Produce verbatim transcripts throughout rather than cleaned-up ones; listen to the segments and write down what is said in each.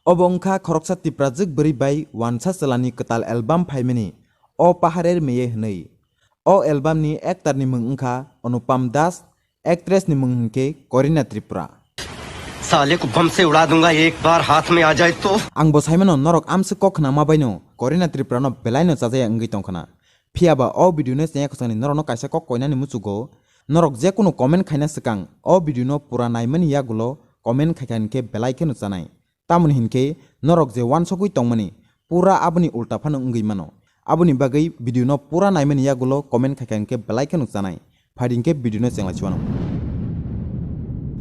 Obo wngkha khoroksa Tiprajwk bwrwi bai wansa chwlani kwtal album phaimani O Paharer Meye hwnwi. O albumni actorni mung wngkha Anupam Das, actressni mung hwnkhe Karina Tripura. साले को बम से उड़ा दूंगा एक बार हाथ में आ जाए तो। Ang bo saimano norok amswk kok khna ma baino Karina Tripurano belaino chajaya wngwi tongkhna. Phiyaba o video no chengya khosani norokno kaisa kok koinani muchugo. Norok jekunu comment khaina swkang o video no pura naimani yagulo comment khaikha hinkhe belai kheno chanai. Tamoni hinkhe norok je wansogwi tongmani pura aboni ulta phano wngwi mano. Aboni bagwi video no pura naimani yagulo comment khaikha hinkhe belai kheno chanai. Phaidi hinkhe video no chenglai chuano.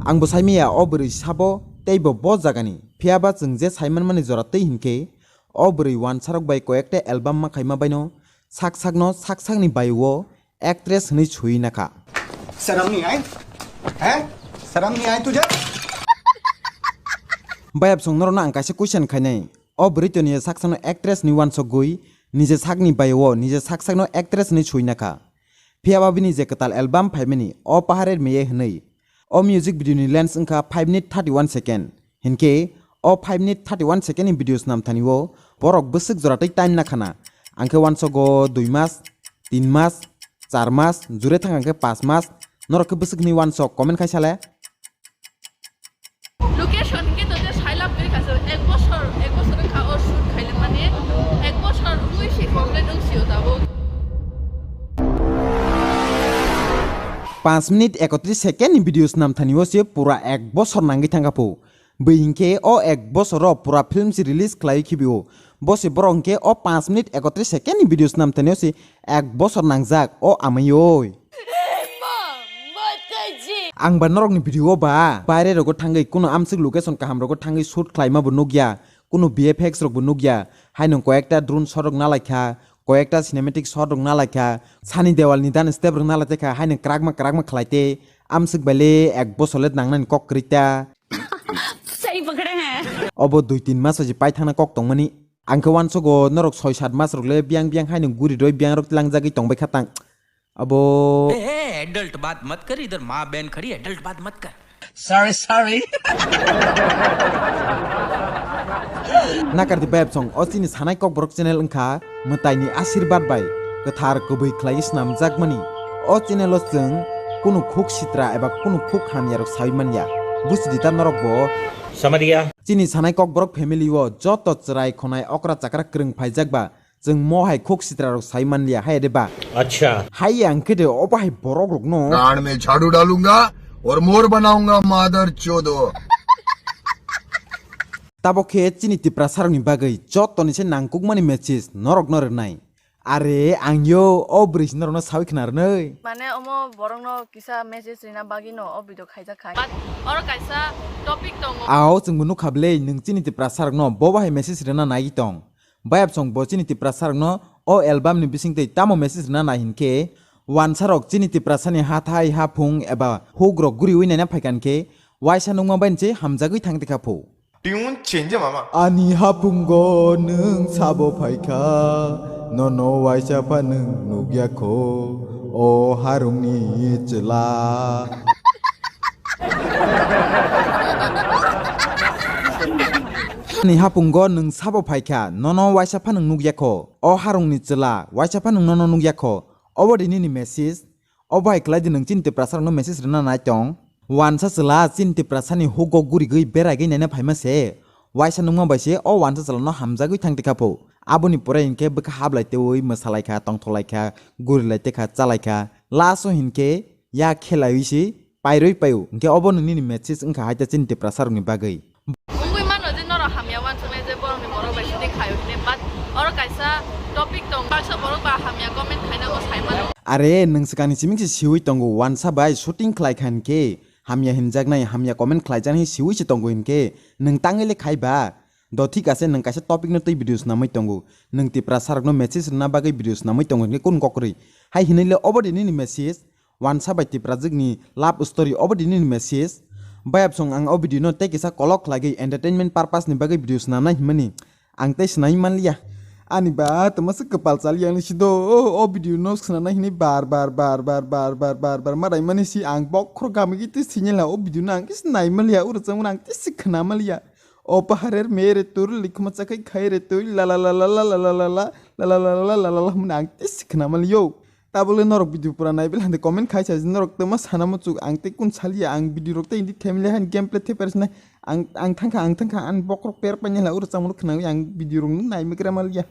Ang bo saimaya o bwrwi sabo teibo bo jagani. Phiyaba chwng je saimanmani jora twi hinkhe o bwrwi wansarok bai koyekta album ma khaima baino sak sakno sak sakni bai o actress hwnwi sui nakha. शर्म नहीं आई? हैं? शर्म नहीं आई तुझे? Bayapsong norokno ang kaisa question khainai. O bwrwi toniya sak sakno actress hwnwi wansokgwi nije sakni bai o nije sak sakno actress hwnwi sui nakha. Phiyaba bini je kwtal album phaimani O Paharer Meye hwnwi. O music video ni length wngkha five minute thirty one second. Hinkhe o five minute thirty one second ni video swnam thani o borok bwswk jora tei time nakhana. Angkhe wansogo dui mas, tin mas, char mas, jure thang angkhe pas mas. Norok khe bwswk hwnwi wansok comment khai sale. Location hwnkhe to je sailab gwi khaso ek bosor, ek bosor wngkha o shoot khailwmani, ek bosor wngwi se complete wngsio tabuk. Panch minute ekotris second ni video swnam thani o se pura ek bosor nangwi thangkha phu. Bwi hinkhe o ek bosoro pura film se release khlaiwi khibio. Bo se borok hinkhe o panch minute ekotris second ni video swnam thani o se ek bosor nangjak o amaioi. Ang ba norokni video o ba baire rogo thangwi kuno amswk location kaham rogo thangwi shoot khlaima bo nukya, kuno V F X rok bo nukya, haino koyekta drone shot rok nalaikha, koyekta cinematic shot rok nalaikha, sani dewal ni dan step rok nalaikha, haino kwrakma kwrakma khlaite amswk baile ek bosor le nangnani kok kwrwi ta. सही पकड़े हैं। Obo dui tin mas bai paithakna kok tongmani. Ang khe wansugo norok soi sat mas rok le biyang biyang haino guri roi biyang rok tlangjagwi tongbai kha tang. Abo. ए, ए, एडल्ट बात मत कर, इधर माँ बहन खड़ी, एडल्ट बात मत कर। Sorry, sorry। Nakardi bayapsong, o chini sanai kokborok channel wngkha mwtaini ashirbad bai kwthar kwbwi khlaiwi snamjakmani. O channel o chwng kunu khuk sitra eba kunu khuk hamyarok sawi manya. Bujidi ta norok bo. समझ गया। Chini sanai kokborok family o joto chwrai khonai okra chakra kwrwng phaijak ba, chwng mo hai khuk sitra rok sai man liya hai de ba. Acha. Hai ya, ang khe de obo hai borok rok no. कान में झाड़ू डालूंगा और मोर बनाऊंगा मादर चोदो। Tabok khe chini Tiprasa rok ni bagwi joto ni se nangkukmani message norok no rwnai. Are ang yo o bwrwi si norok no sawi khna rwnai. Mane omo borok no kisa message rina bagwi no o video khaijak khai. But oro kaisa topic tongo. Ao chwng bo nukha bwle nwng chini Tiprasa rok no bo bahai message rwna nai tong. Bayapsong bo chini Tiprasa rokno o album ni bisingtwi tamo message rwna nai hinkhe, wansa rok chini Tiprasa ni hathai haphung eba huk rok guriwi naina phaikha hinkhe, waisa nukma bai se hamjagwi thang tikha phu. Tune change mama. Ani haphungo nwng sabo phaikha, nono waisa pha nwng nukya kho, o harungni chwla. Ani haphungo nwng sabo phaikha, nono waisa pha nwng nukya kho, o harungni chwla, waisa pha nwng nono nukya kho. Obo de nini message? Obo hai khlai di nwng chini Tiprasa rokno message rwna nai tong. Wansa chwla chini Tiprasa ni hugo gurigwi beragwi naina phaima se, waisa nukma bai se o wansa chwla no hamjagwi thang tikha phu. Aboni pore hinkhe bwkha hablai tewi mwsalaikha, tongtholaikha, gurilai tekha, chalaikha. Last o hinkhe ya khelaiwi se pairwi paio, hinkhe obo nini message wngkha hai ta chini Tiprasa rokni bagwi. Wngwi mano je norok hamya uansuknai je borokni borok bai sidi khaio hinwi, but oro kaisa topic tong, baksa borok ba hamya comment khaina bo sai mano. Are nwng swkangni simi se siwi tongo, wansa bai shooting khlai kha hinkhe hamya hinjaknai, hamya comment khlaijaknai siwi se tongo hinkhe nwng tangwi le khai ba? Do thik ase nwng kaisa topic no twi video swnamwi tongo, nwng Tiprasa rokno message rwna bagwi video swnamwi tongo hinkhe kunu kok kwrwi hai hinwi le obo de nini message? Wansa bai Tiprajwk ni love story obo de nini message. Bayapsong ang o video no tei kisa kolok khlaiwi entertainment purpose ni bagwi video swnamnai hinmani ang tei swnai manliya. Ani ba twma se kwpal chali yang si do o, o video no swnamnai hinwi bar bar bar bar bar bar bar bar marai mani si ang bokhorok gamigwi tei sinila o video no ang kisa nai manliya, uro chang ang tei si khna manliya. O paharer mere tur likhma chakai khai re tui la la la la la la la la la la la la la la la la la hwnwi ang tei sikna mali yo. Tabole norok video pura nai belai hande comment khai sa norok tama sana mo chuk ang tei kun saliya ang video rok tei indi family han gameplay tei parsna ang ang thangkha ang thangkha an bokrok per paini hla uro chamalo khna ang video rok nai mikra maliya.